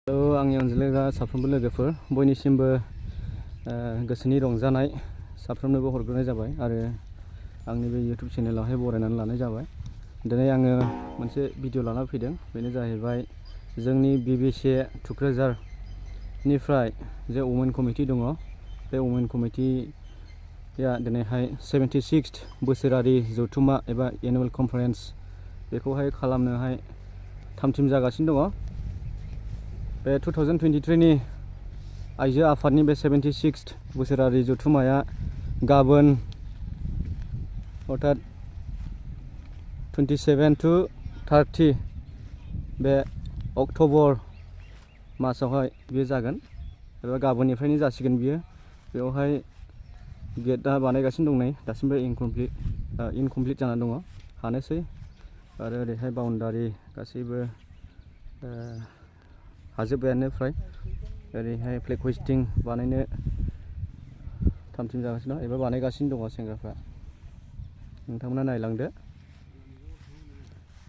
आंनि अनज्लायग्रा साफ्रोमबो लोगोफोर बयनिसिमबो गोसोनि रंजानाय साफ्रोमनोबो हरग्रोनाय जाबाय आरो आंनि बे YouTube चेनेलावहाय बरायनानै लानाय जाबाय। दिनै आङो मोनसे भिडिअ लाना फैदों, बेनो जाहैबाय जोंनि Bbca थुक्राझारनिफ्राय जे वुमेन कमिटि दङ, बे वुमेन कमिटिया दिनैहाय 76th बोसोरारि जथुम्मा एबा एनुवेल कनफारेन्स बेखौहाय खालामनोहाय थामथिम जागासिनो दङ। बे 2023 नि आइजो आफादनि बे 76th बोसोरारि जथुम्माया गाबोन अर्थात 27 to 30 बे अक्ट'बर मासावहाय बियो जागोन एबा गाबोननिफ्रायनो जासिगोन बियो। बेवहाय गेटआ बानायगासिनो दं, नै दासिमबो इनकमप्लिट जाना दङ, हानोसै। आरो ओरैहाय बाउन्डारि गासैबो हाजोब्बायानो फ्राय। ओरैहाय फ्लेग हइस्टिं बानायनो थामथिम जागासिनो दं एबा बानायगासिनो दङ सेंग्राफ्रा। नोंथांमोना नायलांदो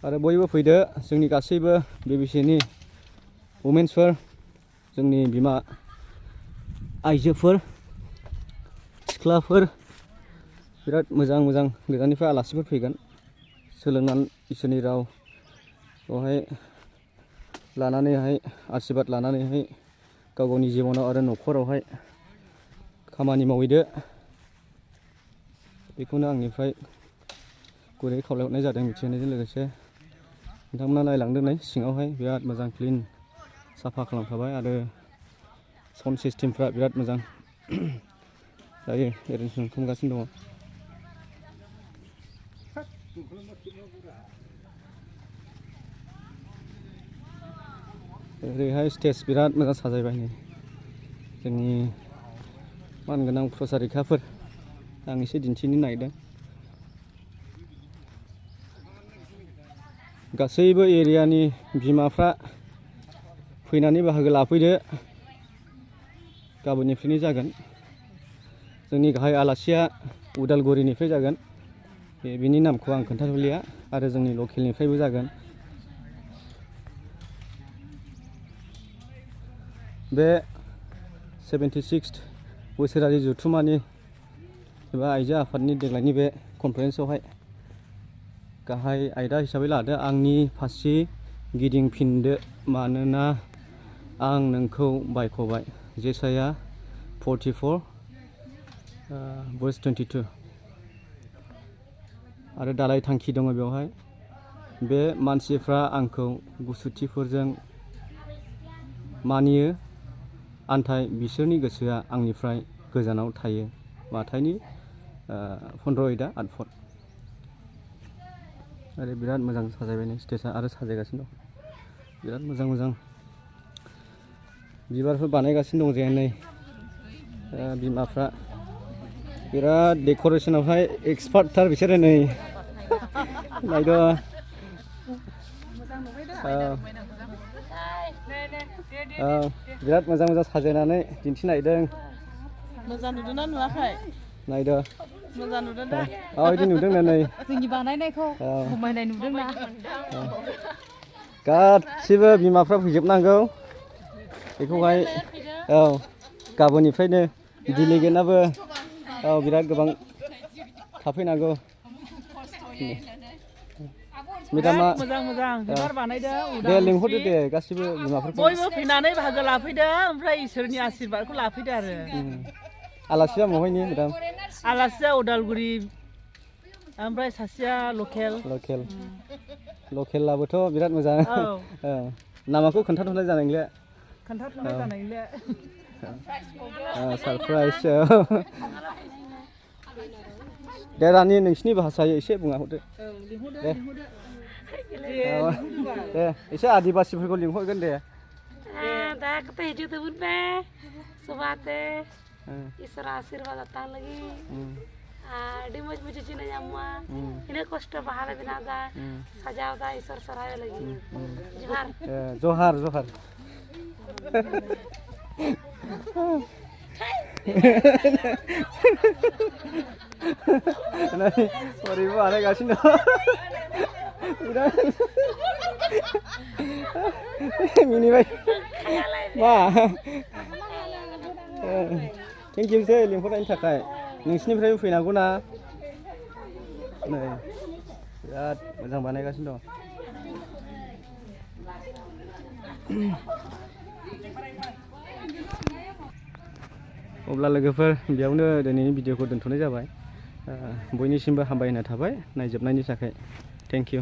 आरो बयबो फैदो, जोंनि गासैबो Bbcaनि वुमेन्सफोर, जोंनि बिमा आइजोफोर, सिख्लाफोर, बिराद मोजां मोजां गोजाननिफ्राय आलासिफोर फैगोन। सोलोंनानै इसोरनि राव बेवहाय लानानैहाय आशीर्बाद लानानैहाय गाव गावनि जिबनाव आरो न'खरावहाय खामानि मावहैदो, बेखौनो आंनिफ्राय गुरै खावलायहरनाय जादों। मिथिहोनायजों लोगोसे नोंथांमोना नायलांदो, नै सिङावहाय बिराद मोजां क्लिन साफा खालामखाबाय आरो साउन्ड सिस्टेमफ्रा बिराद मोजां दायो एरेन्जमेन्ट खालामगासिनो दङ। ओरैहाय स्टेज बिराद मोजां साजायबाय, नै जोंनि मानगोनां प्रसारिकाफोर, आं एसे दिन्थिनो नागिरदों। गासैबो एरियानि बिमाफ्रा फैनानै बाहागो लाफैदो, गाबोननिफ्रायनो जागोन। जोंनि गाहाय आलासिया उदालगुरिनिफ्राय जागोन, बिनि नामखौ आं खोन्थाथ'लिया, आरो जोंनि लकेलनिफ्रायबो जागोन। बे 76th बोसोरारि जथुम्मानि एबा आइजो आफादनि देग्लायनि बे कनफारेन्सआवहाय गाहाय आयदा हिसाबै लादो आंनि फारसे गिदिंफिनदो मानोना आं नोंखौ बायख'बाय, जेसाया 44 verse 22। आरो दालाय थांखि दङ बेवहाय, बे मानसिफ्रा आंखौ गुसुथिफोरजों मानियो, आन्थाय बिसोरनि गोसोआ आंनिफ्राय गोजानाव थायो। माथाइनि 15 8 फट। आरो बिराद मोजां साजायबाय, नै स्टेजआ आरो साजायगासिनो दं। बिराद मोजां मोजां बिबारफोर बानायगासिनो दं, जे नै बिमाफ्रा बिराद डेक'रेसनावहाय एक्सपार्टथार बिसोरो, नै नायद'। बिराद मोजां मोजां साजायनानै दिन्थिनायदों। मोजां नुदों ना नुवाखै? नायदो। मोजां नुदों दा? बिदि नुदों नै जोंनि बानायनायखौ समायनाय नुदों ना? गासिबो बिमाफ्रा फैजोबनांगौ बेखौहाय। गाबोननिफ्रायनो डिलिगेटआबो बिराद गोबां थाफैनांगौ। मेदामा मोजां मोजां बिबार बानायदों। दे लिंहरदो दे गासिबो बिमाफोरखौ। बयबो फैनानै बाहागो लाफैदो, ओमफ्राय इसोरनि आशीर्बादखौ लाफैदो आरो। आलासिया बहायनि मेदाम? आलासिया उदालगुरि, ओमफ्राय सासेया लकेल। लकेलाबोथ' बिराद मोजां। नामाखौ खोन्थाथ'नाय जानाय नंला। खोन्थाथ'नाय जानाय नंला। सारप्राइज। दे रानि, नोंसिनि भाषायै एसे बुंना हरदो। दे एसे आदिबासिफोरखौ लिंहरगोन दे। दा kata hijau tebut be, sobate, isra आशीर्वाद datang lagi. Di moj cuci na nyamua, ini kosto bahala binada, sajau da isor saraya lagi. Johar. Johar, Johar. Này, meribu ada kasih no. Mini bay. मा thank इउसै लिंहरनायनि थाखाय नोंसिनिफ्रायबो फैनांगौ ना नै बिराद मोजां बानायगासिनो दं अब्ला लोगोफोर बेयावनो दिनैनि भिडिअखौ दोनथ'नाय जाबाय बयनिसिमबो हामबाय होनाय थाबाय नायजोबनायनि थाखाय थेंक इउ